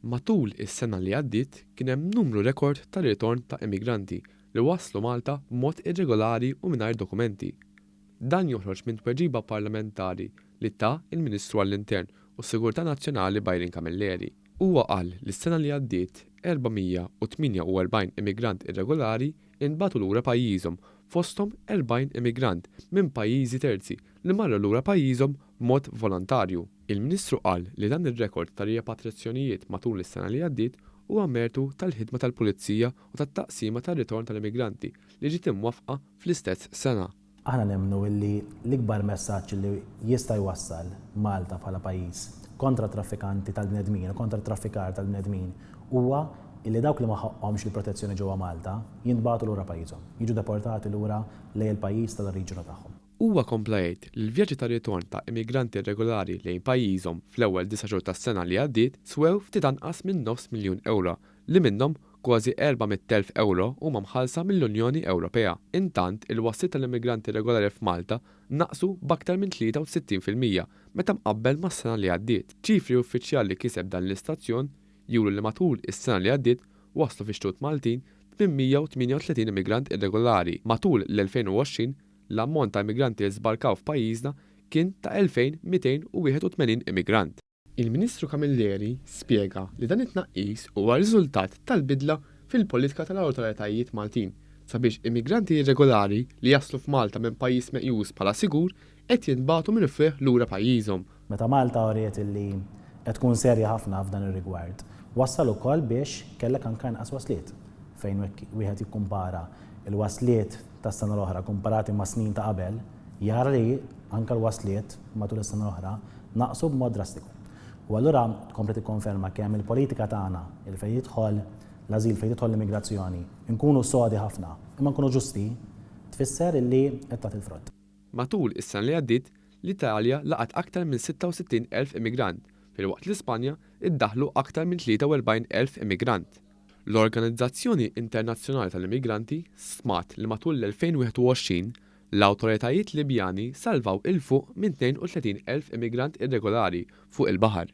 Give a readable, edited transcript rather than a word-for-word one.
Matul is-sena li għaddiet kien hemm numru rekord ta' ritorn ta' immigranti li waslu Malta b'mod irregolari u mingħajr dokumenti. Dan joħroġ minn tweġiba parlamentari li ta l-Ministru għall-Intern u s-Sigurtà Nazzjonali Byron Camilleri. Huwa qal li s-sena li għaddiet 448 immigrant irregolari ntbagħtu lura pajjiżhom fosthom 40 immigrant minn pajjiżi terzi li marru lura pajjiżhom b'mod volontarju. Il-Ministru qal li dan ir-rekord ta' riapatriazzjonijiet matul is-sena li għaddiet huwa mertu tal-ħidma tal-Pulizija u tat-Taqsima tar-Ritorn tal-Immigranti li ġiet imwaffqa fl-istess sena. Aħna nemmnu illi l-ikbar messaġġ illi jista' jwassal Malta bħala pajjiż kontra t-traffikanti tal-bnedmin u kontra t-traffikar tal-bnedmin huwa illi dawk li ma ħaqqhomx il-protezzjoni ġewwa Malta jintbagħtu lura pajjiżhom, jiġu deportati lura lejn il-pajjiż tal-oriġinu tagħhom. Huwa kompla jgħid li l-vjaġġi ta' ritorn ta' immigranti irregolari lejn pajjiżhom fl-ewwel disa' xhur tas-sena li għaddiet swew ftit anqas minn nofs miljun ewro, li minnhom kważi 400,000 ewro huma mħallsa mill-Unjoni Ewropea. Intant, il-wasliet tal-immigranti irregolari f'Malta naqsu b'aktar minn 63% meta mqabbel mas-sena li għaddiet. Ċifri uffiċjali li kiseb dan l-istazzjon juru li matul is-sena li għaddiet waslu fix-xtut Maltin 838 immigrant irregolari. Matul l-2020, L-ammont ta' immigranti li żbarkaw f'pajjiżna kien ta' 2,281 immigrant. Il-Ministru Camilleri spjega li dan it-tnaqqis huwa riżultat tal-bidla fil-politika tal-awtoritajiet Maltin sabiex immigranti irregolari li jaslu f'Malta minn pajjiż meqjus bħala sigur qed jintbagħtu minnufih lura pajjiżhom. Meta Malta uriet illi qed tkun serja ħafna f'dan ir-rigward, wassal ukoll biex kellek anke inqas wasliet, fejn wieħed jikkumpara l-wasliet tas-sena l-oħra kumparati ma' snin ta' qabel, jara li anke l-wasliet matul is-sena l-oħra naqsu b'mod drastiku. U allura tkompli tikkonferma kemm il-politika tagħna, li fejn jidħol l-ażil, fejn tidħol l-immigrazzjoni, inkunu sodi ħafna, imma nkunu ġusti, tfisser illi qed tagħti l-frott. Matul is-sena li għaddiet, l-Italja laqgħet aktar minn 66,000 immigrant, filwaqt li Spanja ddaħħlu aktar minn 43,000 immigrant. L-Organizzazzjoni Internazzjonali tal-Immigranti stmat li matul l-2021, l-awtoritajiet Libjani salvaw 'il fuq minn 32,000 immigrant irregolari fuq il-baħar.